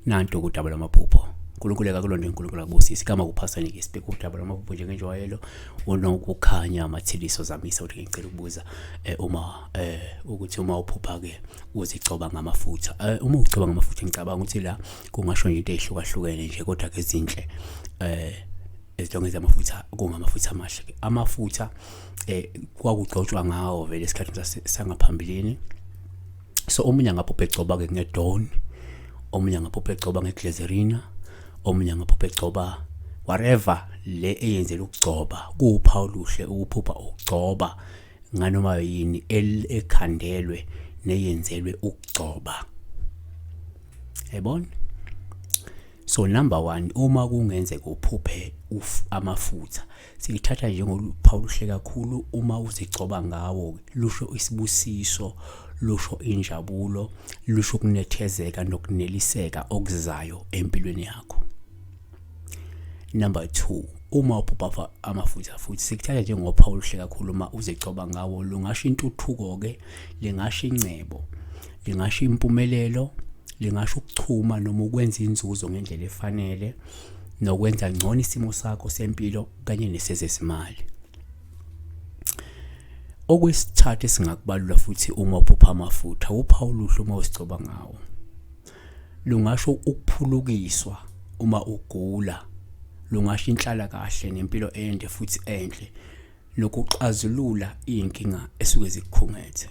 Nantu udaba lwamaphupho. uNkulunkulu akakulonde, uNkulunkulu akubusise. Igama kuphasane ke sibheke udaba lwamaphupho njengenjwayelo unokukhanya amathiliso zamisa ukuthi ngicela ukubuza uma ukuthi uma uphupha ke uzigcoba ngamafutha, uma ugcoba ngamafutha ngicabanga ukuthi la kungasho nje into ezihlukahlukene nje kodwa ke ezinhle, ezilonge zamafutha kungamafutha amahle ke amafutha kwakugcotshwa ngawo vele esikhathini sangaphambilini. So omunye angaphupha egcoba ke ngeDawn, omunye angaphupha egcoba ngeglycerina, omunye angaphupha egcoba whatever le eyenzela ukugcoba. Kuwuphawu oluhle ukuphupha ukugcoba nganoma yini ekhandelwe neyenzelwe ukugcoba, yayibona. So number 1, uma kungenzeka uphuphe amafutha, sikuthatha njengoluphawu oluhle kakhulu. Uma uzigcoba ngawo, lusho isibusiso, lusho injabulo, lusho ukunethezeka nokuneliseka okuzayo empilweni yakho. Number 2, uma uphupha amafutha futhi sikuthatha njengophawu oluhle kakhulu uma uzigcoba ngawo, lungasho intuthuko ke, lingasho ingcebo, lingasho impumelelo, lingasho ukuchuma noma ukwenza inzuzo ngendlela efanele nokwenza ngcono isimo sakho sempilo kanye nesezezimali. Okwesithathu esingakubalula futhi, uma uphupha amafutha, uphawu oluhle uma uzigcoba ngawo, lungasho ukuphulukiswa uma ugula, lungasho inhlala kahle nempilo ende futhi enhle nokuxazulula iy'nkinga esuke zikukhungethe.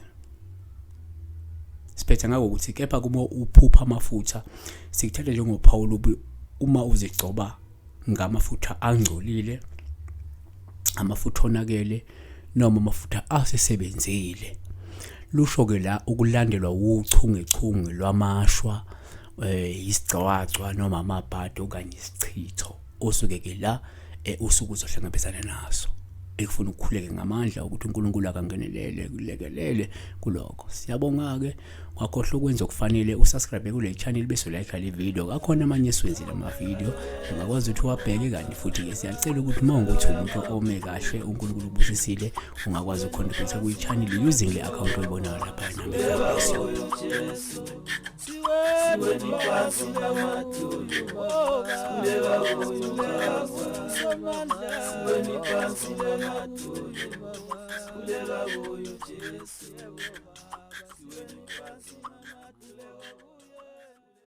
Siphetha ngako ukuthi kepha kuma uphupha amafutha sikuthatha njengophawu olubi uma uzigcoba ngamafutha angcolile, amafutha onakele noma amafutha asesebenzile. Lusho ke la ukulandelwa uchungechunge lwamashwa, isigcwagcwa noma amabhadi okanye isichitho osuke ke la usuke uzohlangabezana naso, ekufuna ukukhuleke ngamandla ukuthi uNkulunkulu akangenelele kulekelele kulokho. Siyabonga ke, ungakhohlwa ukwenza okufanele, usubscribe kule channel bese like le video. Akhona amanye esiwenzile ama video, ungakwazi ukuthi uwabheke. Kanti futhi ke siyacela ukuthi uma ungukuthi umuntu ome kahle, uNkulunkulu ubusisile, ungakwazi ukucontribute kwi channel using le account oyibonayo lapha. Nami Siweni phansi ngamadolo, sikhuleka kuye uBaba. Siweni phansi ngamadolo, sikhuleka kuye uJesu. Siweni phansi.